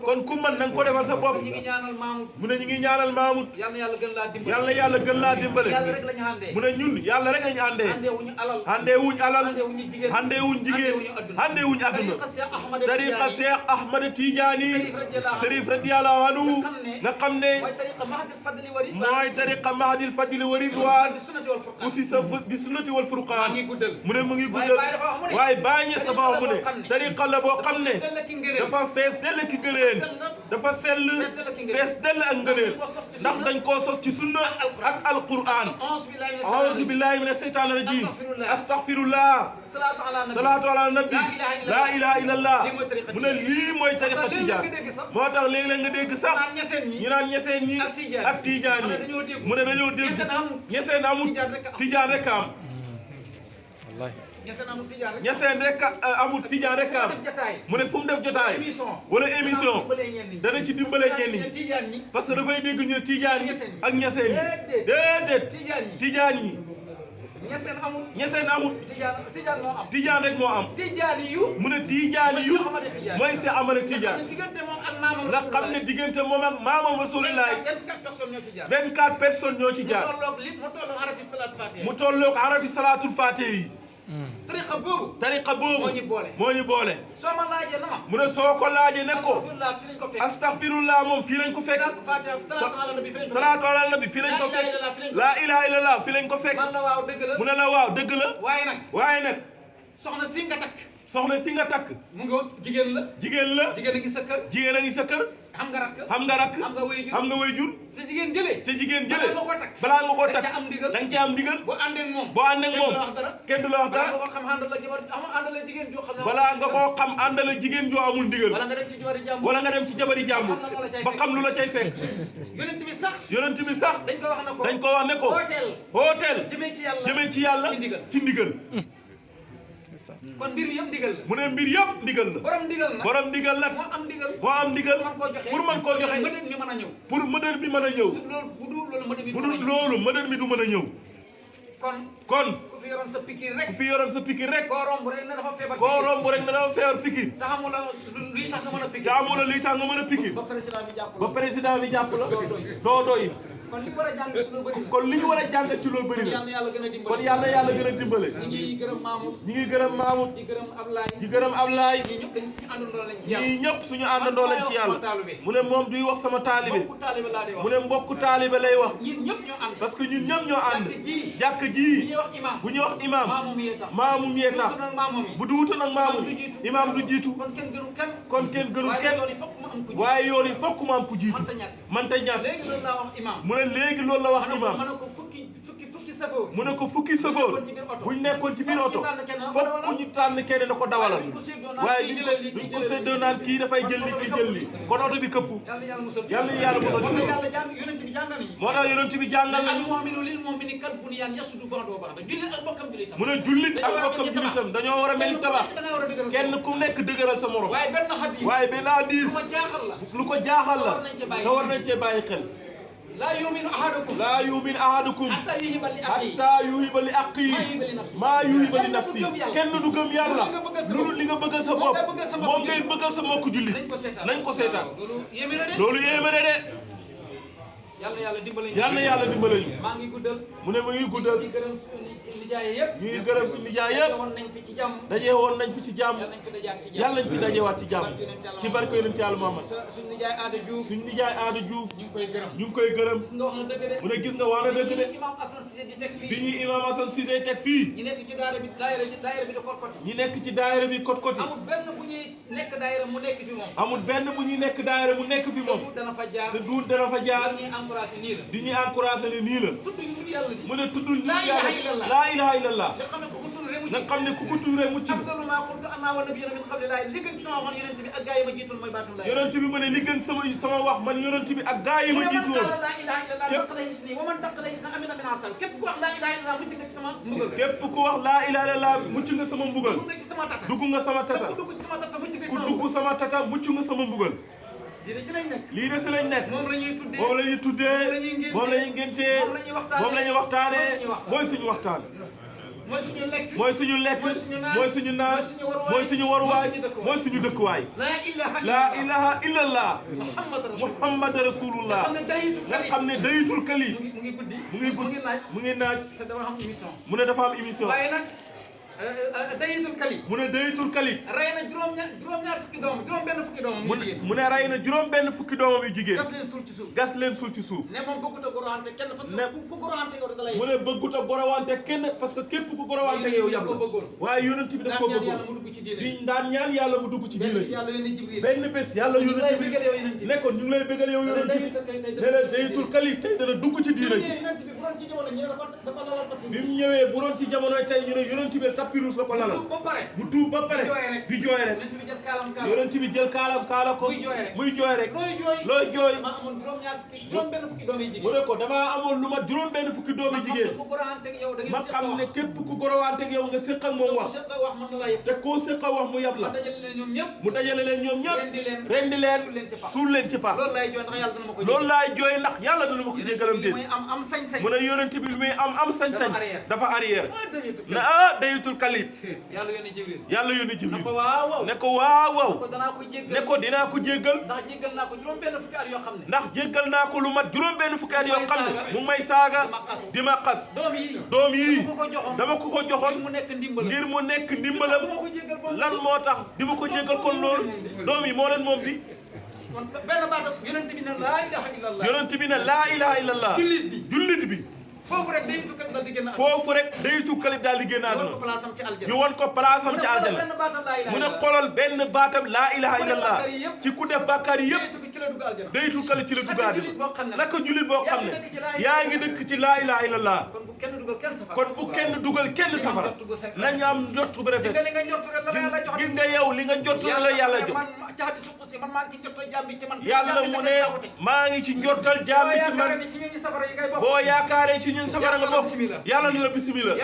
kon ku man na nga ko defal sa bopp. mu ne ñu ngi ñaanal Mamoud. yàlla yàlla gën laa dimbale. mu ne ñun yàlla rek lañu àndee. àndee wuñ alal. àndee wuñ jigéen. àndee wuñ àdduna. tariqa Cheikh Ahmad Tidiane Serif radiyallahu anhu nga xam ne mooy tariqa Mahdil Fadli wa Ridwan aussi sa bi sunnati wal furqaan mu ne mu ngi guddal waaye Baay Ñas dafa wax mu ne tariqa la boo xam ne dafa fees dell ki ngëneel dafa sell fees dell ak ngëneel ndax dañ koo sos ci sunna ak alquran a'uuzu billahi mina shaytaani rajim astaghfirullah salaatu ala nabi laa ilaha illallah mu ne lii mooy tariqa tijaan moo tax léeg-léeg nga dégg sax ñu naan ñeseen ñi ak tijaan ñi mu ne dañoo dégg ñeseen amul tijaan rek am ñeseen rek amul tijaan rek am mu ne fu mu def jotaay wala émission dana ci dimbale ñenn ñi parce que dafay dégg ñu ne tijaan ñi ak ñeseen ñi déedéet tijaan ñi ñeseen amul tijaan rek moo am mu ne tijaan yu mooy Seex Ahmada Tijaan nga xam ne diggante moom ak maamam Rasuulullaahi 24 personnes ñoo ci jaar mu tolloog arafi salaatul faatiha yi tariqa boobu moo ñu boole mu ne soo ko laajee ne ko astaghfirullah moom fii lañ ko fekk salaatu ala nabi fii lañ ko fekk laa ilaha illallah fii lañ ko fekk mu ne la waaw dëgg la waaye nag soxna si nga takk soxna si nga takk mu ngi jigéen la jigéen la jigéen a ngi sa kër jigéen a ngi sa kër xam nga rakk xam nga rakk xam nga wayjur te jigéen jëlee jigéen jëlee balaa nga koo takk balaa nga koo da takk nga am ndigal da nga ci am ndigal boo àndee ak moom boo àndee ak moom kenn du la wax balaa dara nga ko xam àndal la jabar àndal la jigéen joo xam ne balaa nga koo xam àndala jigéen joo amul ndigal wala nga dem ci jabari jàmbur wala nga dem ci jabari jàmbur ba xam lu la cay fekk yonent bi sax yonent bi sax dañ ko wax ne ko hôtel jëmee ci yàlla ci ndigal kon mbir yëpp ndigal la mu ne mbir yëpp ndigal la borom ndigal nag moo am ndigal pour man koo joxe mëdën mi mën a ñëw pour mëdën mi mën a ñëw bu dul loolu mëdën mi bu dul loolu mëdën mi du mën a ñëw kon ku fi yoroon sa pikir rek ku fi yoroon sa pikir rek koo romb rek ne dafa feebar koo romb rek ne dafa feebar pikir te xamul la luy tax nga mën a pikir te amul la luy tax nga mën a pikir ba président bi jàpp la doo doy kon li ñu war a jàngat ci loolu bëri na kon li ñu war a jàngat ci loolu bëri na kon yàlla yàlla gën a dimbale ñi ngi gërëm Mamoud ñi ngi gërëm Mamoud di gërëm Ablaye di gërëm Ablaye ñii ñëpp dañ suñu àndandoo lañ ci yàlla ñii ñëpp suñu àndandoo lañ ci yàlla mu ne moom duy wax sama taalibe mbokku taalibe laa di wax mu ne mbokku taalibe lay wax ñun ñëpp ñoo ànd parce que ñun ñëpp ñoo ànd jàkk bu ji ñuy wax imam bu ñuy wax imam maamum yee tax maamum yee tax bu duwutu nag maamum imam du jiitu kon kenn gënu kenn kon kenn gënu kenn waaye yoon yi fokk mu am ku jiitu waaye yoon yi fokk mu am ku jiitu manta ñàkk léegi loolu laa wax imam mu ne léegi loolu la wax imam mu ne ko fukki safoor mu ne ko fukki safoor buñ nekkoon ci biir oto fokk ñu tànn kenn na ko dawalal waaye duñ ko séddoo naan kii dafay jël li kii jël li kon oto bi këpp yàlla yàlla musal ci moo tax yonent bi jàngal nañu mu ne jullit ak bokkam jullitam dañoo war a mel ni tabax kenn ku nekk dëgëral sa morom waaye benn hadiis lu ko jaaxal la te war nañ cee bàyyi xel laa yu'minu ahadukum hatta yuhibba li axiihi maa yuhibba li nafsihi kenn du gëm yàlla loolu li nga bëgg sa bopp moom ngay bëgg sa mbokk jullit nañ ko seetaan loolu yéeme na de yàlla yàlla yàlla dimbale ñu maa ngi guddal mu ne mu ngi guddal ñu ngi gërëm nijaay yëpp ñu ngi gërëm suñu nijaay yëpp woon nañ fi ci jàmm daje woon nañ fi ci jàmm yàlla nañ fi dajewaat ci jàmm ci barke yonent Yàlla Muhammad suñu nijaay Aada Diouf suñu nijaay Aada Diouf ñu ngi koy gërëm ñu ngi koy gërëm gis nga wax na dëgg de mu ne gis nga wax na dëgg de imam Assane Cissé di teg bi fii ñuy imam Assane Cissé teg fii ñu nekk ci daayira bi de Kotkoti ñi nekk ci daayira bi Kotkoti amul benn bu ñuy nekk daayira mu nekk fi moom amul benn bu ñuy nekk daayira mu nekk fi moom dana fa jaar te duut dana fa jaar ñuy encouragé nii la di ñuy encouragé ne nii la tudd ñu yàlla di mu ne tuddul ñu laa ilaha yàlla illallah laa ilaha illallah nga xam ne ku ko tudd rek mu nga xam ne ku ko tudd rek mucc afdalu maa qultu ana wa nabiyuna min qabli laay li gën sama wax yonent bi ak gaa yi ma jiitul mooy baatu laay yonent bi mu ne li gën sama wax man yonent bi ak gaa yi ma jiitu woon laa ilaha illallah daqala gis nii wa man daqala gis na amina min asal képp ku wax laa ilaha illallah mucc nga ci sama mbugal képp ku wax laa ilaha illallah mucc nga sama mbugal dugg nga ci sama tata dugg nga sama tata ku dugg ci sama tata mucc nga ku sama dugg sama tata mucc nga sama mbugal lii de ci lañ nekk lii de si lañ nekk moom la ñuy tuddee moom la ñuy tuddee moom la ñuy ngéntee moom la ñuy waxtaanee mooy suñu waxtaan mooy suñu lekk mooy suñu lekk mooy suñu naan mooy suñu waruwaay mooy suñu dëkkuwaay laa ilaha illallah muhammad rasulullah nga xam ne dayitul kali mu ngi guddi mu ngi naaj te dafa am émission mu ne dafa am émission waaye nag dayitul kali mu ne dayitul kali rey na juróom-ñaar fukki doom juróom-benn fukki doomam mu jigéen mu ne rey na juróom-benn fukki doomam yu jigéen gas leen suul ci suuf gas leen suul ci suuf ne moom bëggut a goroxante kenn parce que ku goroxante yow da lay mu ne bëggut a gorowante kenn parce que képp ku gorowante yow yàb la waaye yonent bi daf ko bëggoon di daan ñaan yàlla mu dugg ci diina ji benn bés yàlla yonent bi ne ko ñu ngi lay bégal yow yonent bi ne la dayitul kali tey dana dugg ci diina ji bi mu ñëwee bu doon ci jamonoy tey ñu ne yonent bi tapirus la ko lalal mu tuub ba pare di jooy rek yonent bi jël kaalam kaala ko muy jooy rek looy jooy mu ne ko damaa amoon lu mat juróom-benn fukki doomi jigéen ma xam ne képp ku gorowanteeg yow nga séq ak moom wax te koo séq ak wax mu yab la mu dajale leen ñoom ñëpp rendi leen suul leen ci pax loolu laay jooy ndax yàlla dana ma ko jéggalam déet mu ne yonent bi lu muy am sañ-sañ dafa arrière ne dayitul kalit yàlla yónni Jibril ne ko waaw ne ko dinaa ko jéggal ndax jéggal naa ko juróom-benn fukki at yoo xam ne ndax jéggal naa ko lu mat juróom-benn fukki at yoo xam ne mu may saaga di ma xas doom yii dama ko joxoon ngir mu nekk ndimbalam lan moo tax di ma ko jéggal kon loolu doom yi moo leen moom bi benn baat yonent bi ne laa ilaha illallah yonent bi ne laa ilaha illallah jullit bi foofu rek day tukkal daal di génn foofu rek day tukkal daal di génn àdduna ñu won ko place am ci aljana mu ne xolal benn baatam laa ilaha illallah ci ku def bàkkaar yi yëpp day tukkal ci la dugg àdduna naka jullit boo xam ne yaa ngi dëkk ci laa ilaha illallah kon bu kenn dugal kenn safara nañu am njort bu rafet gis nga yow li nga njort la yàlla jox yàlla mu ne maa ngi ci njortal jaam bi ci man boo yaakaaree ci ñun safara nga bokk yàlla na la bismillah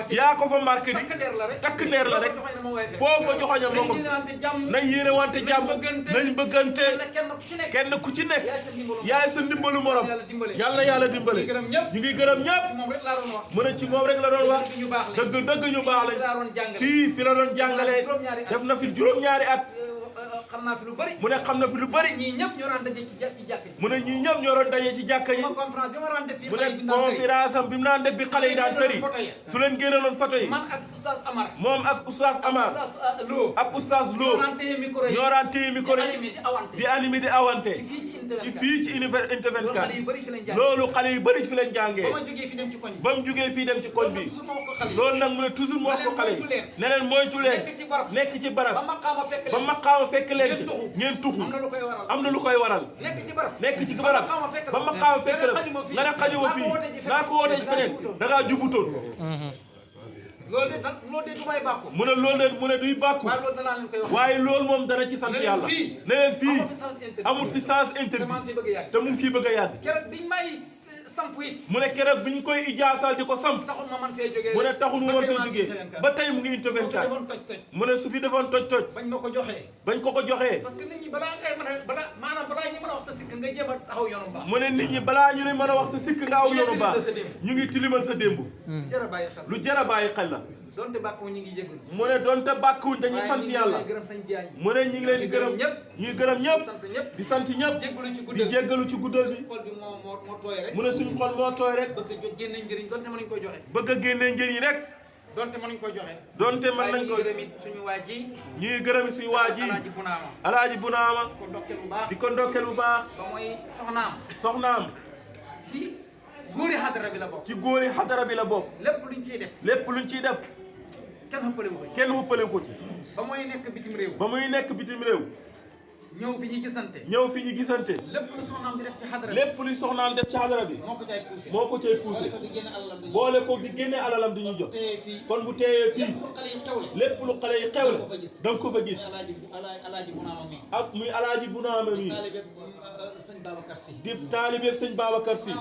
yaa ko fa marqué di takk ndeer la rek foofa joxoña moo nañ yéene wante jàmm nañ bëggante kenn ku ci nekk yaay sa ndimbalu morom yàlla yàlla dimbale ñu ngi gërëm ñëpp mu ne ci moom rek la doon wax dëgg ñu baax lañ fi la doon jàngalee def na fi juróom-ñaari at xam naa fi lu bëri mu ne xam na fi lu bëri ñii ñëpp ñoo daan daje ci jàkka ji mu ne ñii ñëpp ñoo doon daje ci jàkka yi conférence bi ma daan def fii mu ne conférence am bi mu daan def bi xale yi daan tëri su leen génneeloon photo yi man ak oustaz Amar moom ak oustaz Amar ak oustaz Lo ñoo daan téye micro yi di animé di awante ci fii ci univers intervention loolu xale yu bëri fi leen jàngee ba mu jógee fii dem ci koñ bi loolu nag mu ne toujours moo ko xale yi ne leen moytu leen nekk ci barab ba maqaama fekk leen ci ngeen tuxu am na lu koy waral nekk ci barab ba maqaama fekk la nga ne xajuma fii naa ko wootee ci feneen da ngaa jubutoon loolu de du may bàkku mu ne loolu de mu ne duy bàkku waaye loolu moom dana ci sant yàlla ne leen fii amul fi sens interdit te mu ngi fii bëgg a yàgg samp it mu ne keroog bi ñu koy ijaasal di ko samp taxul ma man fee jógee mu ne taxul mu man fee jógee ba tey mu ngi intervention mu ne su fi defoon toj bañ ma ko joxee parce que nit ñi balaa ngay mën a balaa ñu mën a wax sa sikk nga jéem a taxaw yoonu baax mu ne nit ñi balaa ñu ne mën a wax sa sikk nga aw yoonu baax ñu ngi tilimal sa démb lu jar a bàyyi xel la donte bàkku ñu ngi jégalu mu ne donte bàkkuñ dañuy sant yàlla mu ne ñu ngi leen di gërëm ñuy gërëm ñëpp di sant ñëpp di jéggalu ci guddal bi moo tooy rek mu ne suñu xol moo tooy rek bëgg a génne njëriñ donte mënuñ ko joxe bëgg a génne njëriñ rek donte mënuñ ko joxe donte mën nañ ko gërëm suñu waa ji ñuy gërëm suñu waa ji alaaji bunaama di ko ndokkeel bu baax ba mooy soxnaam ci góori xadara bi la bokk ci góori xadara bi la bokk lépp luñ ciy def kenn xuppalewu ko ci ba muy nekk bitim réew ñëw fi ñu gisante lépp lu soxnaam di def ci xadara bi moo ko cay poussé boole ko di génne alalam di ñu jox kon bu teewee fii lépp lu xale yi xewle da nga ko fa gis ak muy alaaji bunaama mi di taalibeeb sëñ Babacar Si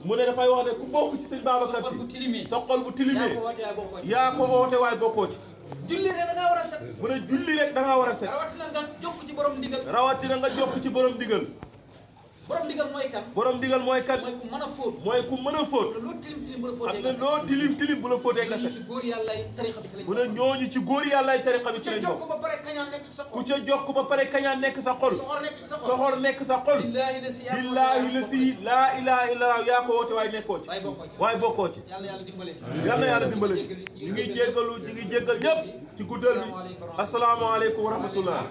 mu ne dafay wax ne ku bokk ci sëñ Babacar Si sa xol bu tilimee yaa ko oote waaye bokkoo ci julli rek da ngaa war a set mu ne julli rek da ngaa war a set rawatina nga jokk ci borom ndigal borom ndigal mooy kan mooy ku mën a fóot xam ne loo tilim bu la fóotee nga set mu ne ñooñu ci góor yàllaay tariqa bi ci lañ bokk ku ca jokk ba pare kañaan nekk sa xol soxor nekk sa xol billaahi la si laa ilaha illa yaa ko woote waaye nekkoo ci waaye bokkoo ci yàlla yàlla dimbale ñu ngi jéggal ñëpp ci guddal bi asalaamaaleykum wa rahmatullah